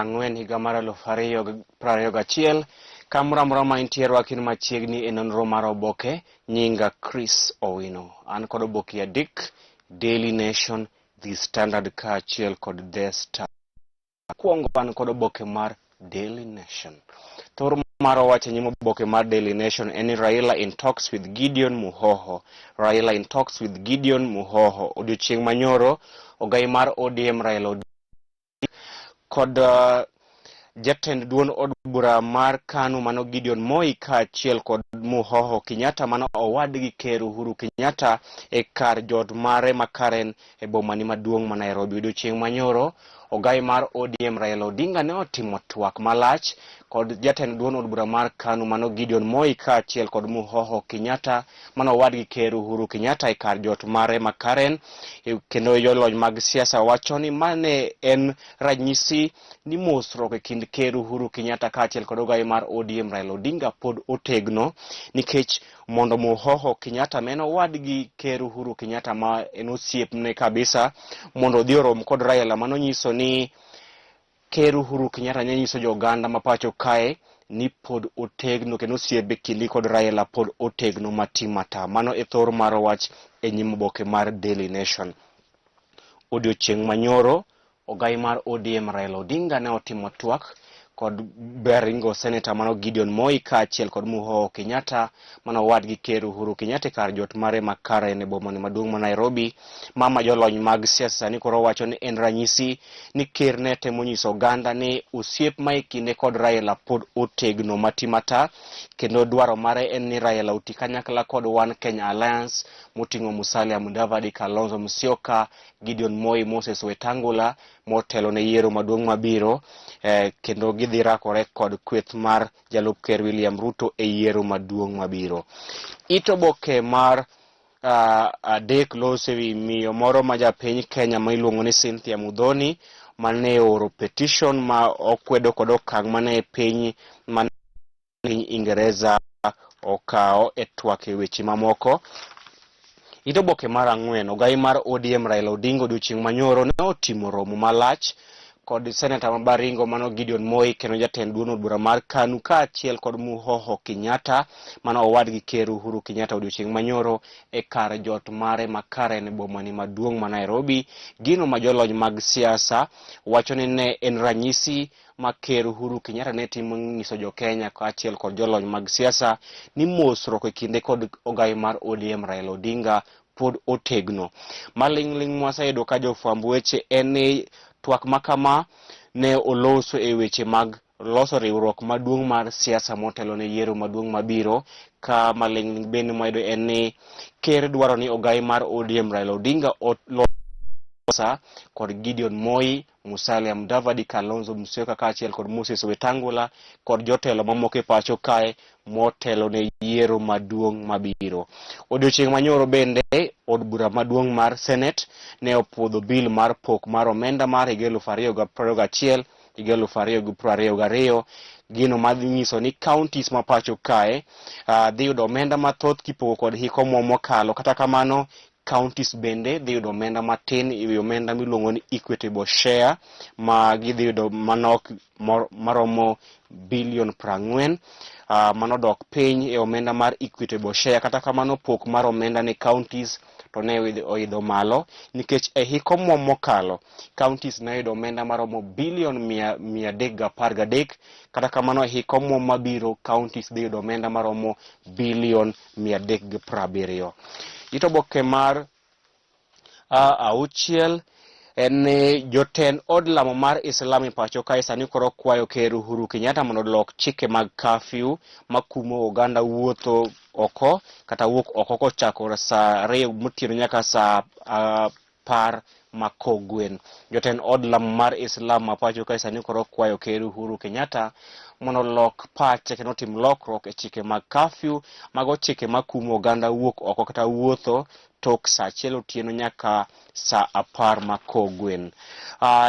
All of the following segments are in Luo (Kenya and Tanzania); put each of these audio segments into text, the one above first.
40 higa mar 2021. Kamoro amora ma intie, rwakin machiegni e nonro mar oboke. Nyinga Chris Owino. An kod oboke adek: Daily Nation, The Standard kaachiel kod The Star. Mokwongo an kod oboke mar Daily Nation. Thor mar owacho e nyim oboke mar Daily Nation en ni Raila in talks with Gideon Muhoho. Raila in talks with Gideon Muhoho. Odiochieng' manyoro, ogai mar ODM Raila Odinga kod jatend duond od bura mar KANU mano Gideon Moi kaachiel kod Muhoho Kenyatta mano owadgi Ker Uhuru Kenyatta e kar jot mare ma Karen e bomani maduong' ma Nairobi. Odiochieng' manyoro, ogai mar ODM Raila Odinga ne otimo twak malach kod jatend duond od bura mar KANU mano Gideon Moi kaachiel kod Muhoho Kenyatta mano owadgi Ker Uhuru Kenyatta e kar jot mare ma Karen. Kendo jolony mag siasa wacho ni mane en ranyisi ni mosruok e kind Ker Uhuru Kenyatta kaachiel kod ogai mar ODM Raila Odinga pod otegno, nikech mondo Muhoho Kenyatta ma en owadgi Ker Uhuru Kenyatta ma en osiepne kabisa mondo odhi orom kod Raila, mano nyiso ni Ker Uhuru Kenyatta ne nyiso jo oganda ma pacho kae ni pod otegno kendo osiep e kindgi kod Raila pod otegno mati mata. Mano e thor mar wach e nyim oboke mar Daily Nation. Odiochieng' manyoro, ogai mar ODM Raila Odinga ne otimo twak kod Baringo Senator mano Gideon Moi kaachiel kod Muhoho Kenyatta mano owadgi Ker Uhuru Kenyatta e kar jot mare ma Karen e bomani maduong' ma Nairobi. Mama jolony mag siasa sani koro wacho ni en ranyisi ni ker ne temo nyiso oganda ni osiep ma e kinde kod Raila pod otegno mati mata, kendo dwaro mare en ni Raila oti kanyakla kod One Kenya Alliance moting'o Musalia Mudavadi, Kalonzo Musyoka, Gideon Moi, Moses Wetangula motelo ne yiero maduong' mabiro, kendo gidhi rakore kod kweth mar jalup ker William Ruto e yiero maduong' mabiro. It oboke mar adek loso ewi miyo moro ma japiny Kenya ma iluongo ni Cynthia Muthoni mane ooro petition ma okwedo kod okang' mane piny Ingereza okawo e twak e weche mamoko. It oboke mar ang'wen, ogai mar ODM Raila Odinga odiochieng' manyoro ne otimo romo malach kod seneta ma Baringo mano Gideon Moi kendo jatend duond od bura mar KANU kaachiel kod Muhoho Kenyatta mano owadgi Ker Uhuru Kenyatta odiochieng' manyoro e kar jot mare ma Karen e bomani maduong' ma Nairobi. Gino ma jolony mag siasa wacho ni ne en ranyisi ma Ker Uhuru Kenyatta ne timo nyiso jo Kenya kaachiel kod jolony mag siasa ni mosruok e kinde kod ogai mar ODM Raila Odinga pod otegno. Maling'ling' mwaseyudo ka jofwamb weche en ni twak ma kama ne oloso e weche mag loso riwruok maduong' mar siasa motelo ne yiero maduong' mabiro. Ka maling'ling' bende mwayudo en ni ker dwaro ni ogai mar ODM Raila Odinga olosa kod Gideon Moi, Musalia Mudavadi, Kalonzo Musyoka kaachiel kod Moses Wetangula kod jotelo mamoko e pacho kae motelo ne yiero maduong' mabiro. Odiochieng' manyoro bende od bura maduong' mar Senate ne opuodho bill mar pok mar omenda mar higa 2021 higa 2022, gino madhi nyiso ni counties ma pacho kae dhi yudo omenda mathoth kipogo kod hik omuom mokalo. Kata kamano, counties bende dhi yudo omenda matin ewi omenda miluongo ni equitable share ma gidhi yudo manok maromo bilion 40. Mano dok piny e omenda mar equitable share. Kata kamano, pok mar omenda ne counties to ne oidho malo, nikech e hik omuom mokalo counties ne oyudo omenda maromo bilion 313. Kata kamano, e hik omuom mabiro counties dhi yudo omenda maromo bilion 370. It oboke mar auchiel en ni jotend od lamo mar Islam e pacho kae sani koro kwayo Ker Uhuru Kenyatta mondo olok chike mag curfew makumo oganda wuotho oko kata wuok oko kochako saa 2 motieno nyaka saa 10 ma kogwen. Jotend od lamo mar Islam ma pacho kae sani koro kwayo Ker Uhuru Kenyatta mondo olok pache kendo otim lokruok e chike mag curfew, mago chike makumo oganda wuok oko kata wuotho. tok saa achiel otieno nyaka saa 10 ma kogwen.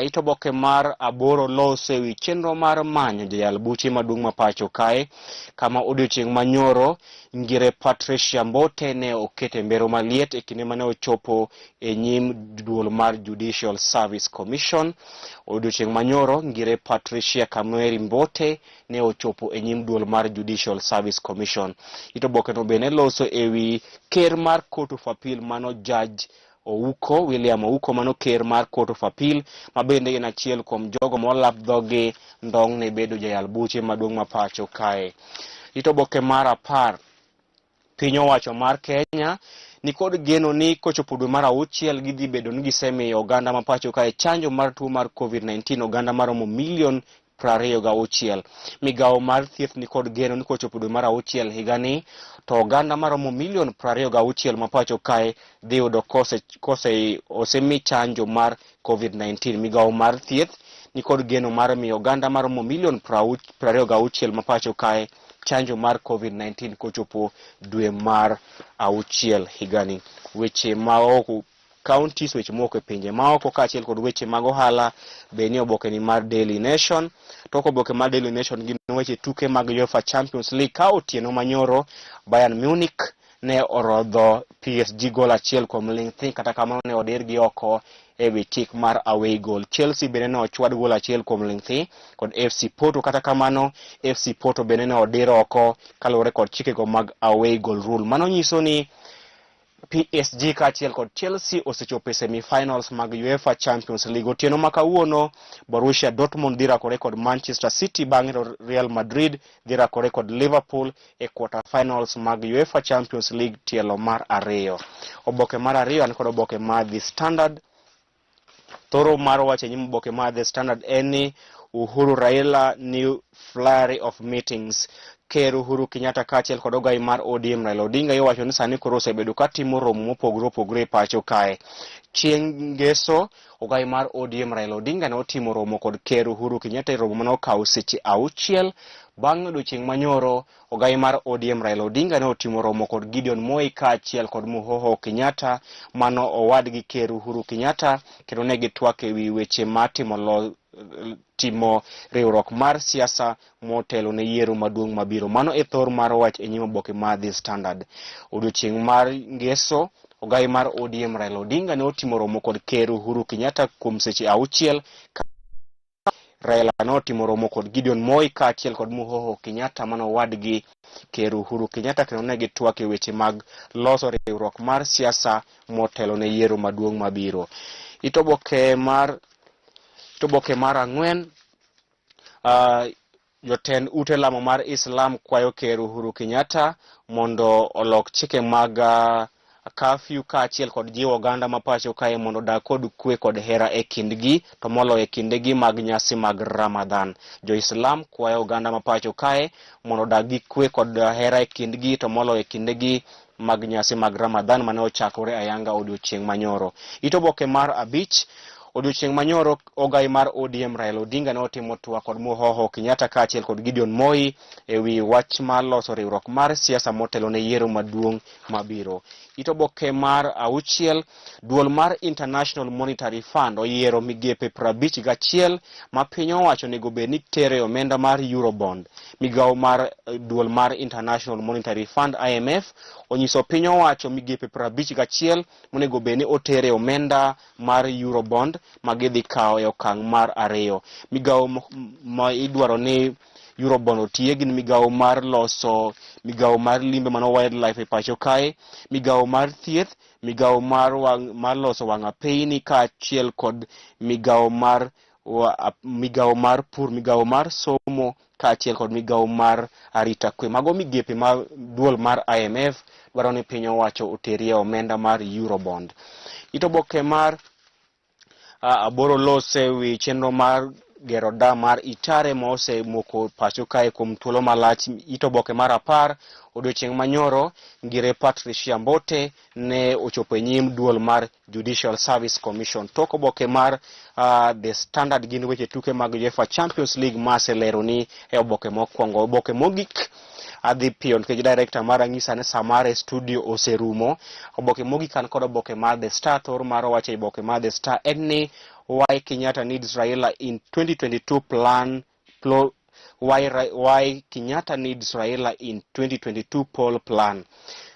It oboke mar 8 loso e wi chenro mar manyo jayal buche maduong' ma pacho kae, kama odiochieng' manyoro Ngire Patricia Mbote ne okete mbero maliet e kinde mane ochopo e nyim duol mar Judicial Service Commission. Odiochieng' manyoro Ngire Patricia Kamweri Mbote ne ochopo e nyim duol mar Judicial Service Commission. It obokeno bende loso e wi ker mar Court of Appeal mano Judge Ouko, William Ouko mano ker mar Court of Appeal ma bende en achiel kuom jogo molap dhogi ndong' ne bedo jayal buche maduong' ma pacho kae. It oboke mar 10, piny owacho mar Kenya nikod geno ni kochopo dwe mar 6 gidhi bedo ni gisemiyo oganda ma pacho kae chanjo mar tuo mar COVID-19 oganda maromo milion 26. Migawo mar thieth nikod geno ni kochopo dwe mar 6 higani to oganda maromo milion 26 ma pacho kae dhi yudo kose osemi chanjo mar COVID-19. Migawo mar thieth nikod geno mar miyo oganda maromo milion 26 ma pacho kae chanjo mar COVID-19 kochopo dwe mar 6 higani. Weche ma oko counties, weche mowuok e pinje maoko kaachiel kod weche mag ohala be ni oboke ni mar Daily Nation. Tok oboke mar Daily Nation gin weche tuke mag UEFA Champions League ka otieno manyoro Bayern Munich ne orodho PSG gol 1 kuom ling thi, kata kamano ne odirgi oko e wi chik mar away goal. Chelsea bende ne ochwad gol 1 kuom ling thi kod FC Porto, kata kamano FC Porto bende ne odir oko kaluwore kod chikego mag away goal rule. Mano nyiso ni PSG kaachiel kod Chelsea osechopo e semi-finals mag UEFA Champions League. Otieno ma kawuono Borussia Dortmund dhi rakore kod Manchester City, bang'e to Real Madrid dhi rakore kod Liverpool e quarter finals mag UEFA Champions League tielo mar 2. Oboke mar 2 an kod oboke mar The Standard. Thoro mar wacho e nyim oboke mar The Standard en ni Uhuru Raila new flurry of meetings. Ker Uhuru Kenyatta kaachiel kod ogai mar ODM Raila Odinga iwacho ni sani koro osebedo ka timo romo mopogore opogore e pacho kae. Chieng' ngeso ogai mar ODM Raila Odinga ne otimo romo kod Ker Uhuru Kenyatta e romo mane okawo seche 6. Bang' odiochieng' manyoro ogai mar ODM Raila Odinga ne otimo romo kod Gideon Moi kaachiel kod Muhoho Kenyatta mano owadgi Ker Uhuru Kenyatta, kendo ne gitwak e wi weche mar timo riwruok mar siasa motelo ne yiero maduong' mabiro. Mano e thor mar wach e nyim oboke mar The Standard. Odiochieng' mar ngeso ogai mar ODM Raila Odinga ne otimo romo kod Ker Uhuru Kenyatta kuom seche 6. Raila ne otimo romo kod Gideon Moi kaachiel kod Muhoho Kenyatta mano owadgi Ker Uhuru Kenyatta, kendo ne gitwak e weche mag loso riwruok mar siasa motelo ne yiero maduong' mabiro. It oboke mar 4, jotend ute lamo mar Islam kwayo Ker Uhuru Kenyatta mondo olok chike mag curfew kaachiel kod jiwo oganda ma pacho kae mondo odag kod kwe kod hera e kindgi, to moloyo e kindegi mag nyasi mag Ramadhan. Jo-Islam kwayo oganda ma pacho kae mondo odag gi kwe kod hera e kindgi, to moloyo e kindegi mag nyasi mag Ramadhan mane ochakore ayanga odiochieng' manyoro. It oboke mar 5, odiochieng' manyoro ogai mar ODM Raila Odinga ne otimo twak kod Muhoho Kenyatta kaachiel kod Gideon Moi e wi wach mar loso riwruok mar siasa motelo ne yiero maduong' mabiro. It oboke mar 6, duol mar International Monetary Fund oyiero migepe 51 ma piny owacho onego bed ni tere omenda mar Eurobond. Migawo mar duol mar International Monetary Fund IMF onyiso piny owacho migepe 51 monego bed ni otere omenda mar Eurobond ma gidhi kawo e okang' mar 2. Migawo ma idwaro ni Eurobond otiye gin migawo mar loso, migawo mar limbe mano wildlife e pacho kae, migawo mar thieth, migawo mar loso wang' apeyni kaachiel kod migawo mar pur, migawo mar somo kaachiel kod migawo mar arita kwe. Mago migepe ma duol mar IMF dwaro ni piny owacho oterie omenda mar Eurobond. It oboke mar 8 lose wi chenro mar gero dam mar Itare ma osemoko pacho kae kuom thuolo malach. It oboke mar 10 odiochieng' manyoro Ngire Patricia Mbote ne ochopo e nyim duol mar Judicial Service Commission. Tok oboke mar The Standard gin weche tuke mag UEFA Champions League ma aseleroni e oboke mokwongo. Oboke mogik adhi piyo nikech director mara nyisa ni saa mare studio oserumo. Oboke mogik an kod oboke mar The Star. Thor mar wacho e oboke mar The Star en ni why Kenyatta needs Raila in 2022 plan plo, why Kenyatta needs Raila in 2022 poll plan.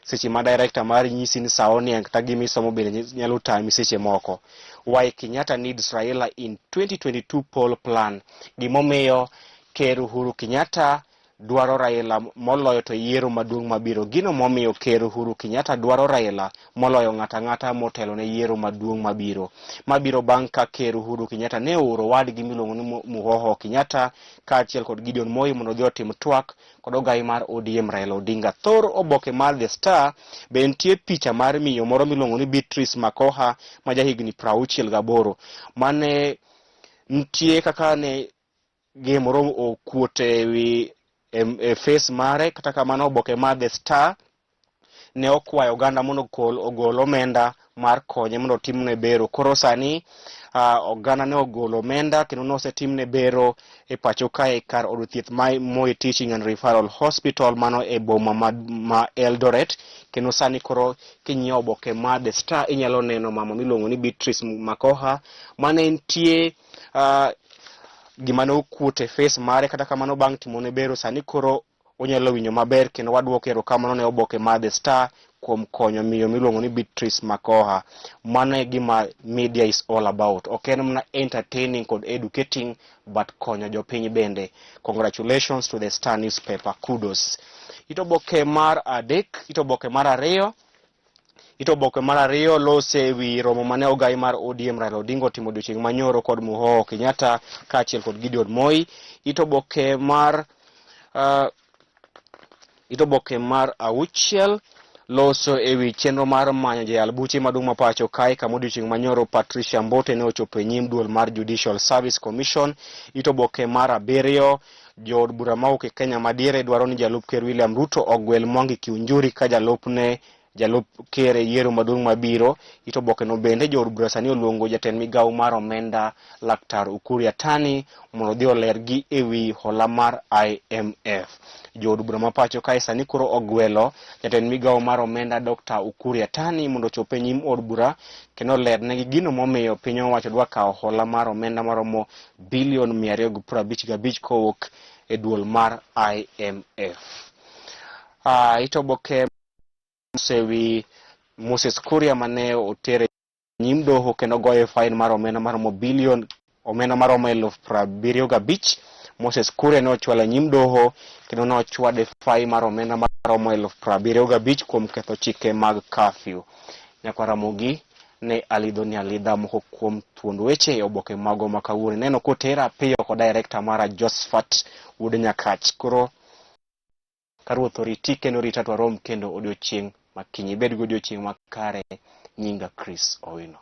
Seche ma director mar nyisi ni saa oniang' kata gima isomo bende nyalo tami seche moko. Why Kenyatta needs Raila in 2022 poll plan. Gimomiyo Ker Uhuru Kenyatta dwaro Raila moloyo to yiero maduong' mabiro. Gino momiyo Ker Uhuru Kenyatta dwaro Raila moloyo ng'ato ang'ata motelo ne yiero maduong' mabiro. Mabiro bang' ka Ker Uhuru Kenyatta ne ooro wadgi miluongo ni Muhoho Kenyatta kaachiel kod Gideon Moi mondo odhi otim twak kod ogai mar ODM Raila Odinga. Thor oboke mar The Star be nitie picha mar miyo moro miluongo ni Beatrice Makoha ma jahigni 68 mane nitie kaka ne gimoro okuot e wi e face mare. Kata kamano oboke mar The Star ne okwayo oganda mondo ogol omenda mar konye mondo otimne bero. Koro sani oganda ne ogolo omenda kendo ne osetimne bero e pacho kae kar od thieth ma Moi Teaching and Referral Hospital mano e boma ma Eldoret. Kendo sani koro kinyiewo oboke mar The Star inyalo neno mama miluongo ni Beatrice Makoha mane nitie gima ne okuot e face mare. Kata kamano bang' timone bero sani koro onyalo winjo maber kendo waduoko erokamano ne oboke mar The Star kuom konyo miyo miluongo ni Beatrice Makoha. Mano e gima media is all about. Ok en mana entertaining kod educating but konyo jopiny bende. Congratulations to The Star newspaper. Kudos. It oboke mar 3, it oboke mar 2, it oboke mar 2 lose e wi romo mane ogai mar ODM Raila Odinga otimo odiochieng' manyoro kod Muhoho Kenyatta kaachiel kod Gideon Moi. It oboke mar it oboke mar 6 loso e wi chenro mar manyo jayal buche maduong' ma pacho kae kama odiochieng' manyoro Patricia Mbote ne ochopo e nyim duol mar Judicial Service Commission. It oboke mar 7 jood bura mawuok e Kenya madiere dwaro ni jalup ker William Ruto ogwel Mwangi Kiunjuri ka jalupne jalup ker e yiero maduong' mabiro. It oboke no bende jood bura sani oluongo jatend migawo mar omenda Laktar Ukur Yatani mondo odhi olergi e wi hola mar IMF. Jood bura ma pacho kae sani koro ogwelo jatend migawo mar omenda Dr. Ukur Yatani mondo ochop e nyim od bura kendo olernegi gino momiyo piny owacho dwa kawo hola mar omenda maromo bilion 255 kowuok e duol mar IMF. It oboke osewi Moses Kuria mane otere nyim doho kendo goye fine mar omenda maromo bilion omenda maromo 75,000. Moses Kuria ne ochwalo nyim doho kendo ne ochwade fine mar omenda maromo 75,000 kuom ketho chike mag curfew. Nyakwa Ramogi ne alidho ni alidha moko kuom thuond weche e oboke mago ma kawuono. Neno kotera piyo kod director mara Josephat Wuod Nyakach. Koro ka Ruoth oriti kendo orita to warom kendo odiochieng' makinyi. Ibed gi odiochieng' makare. Nyinga Chris Owino.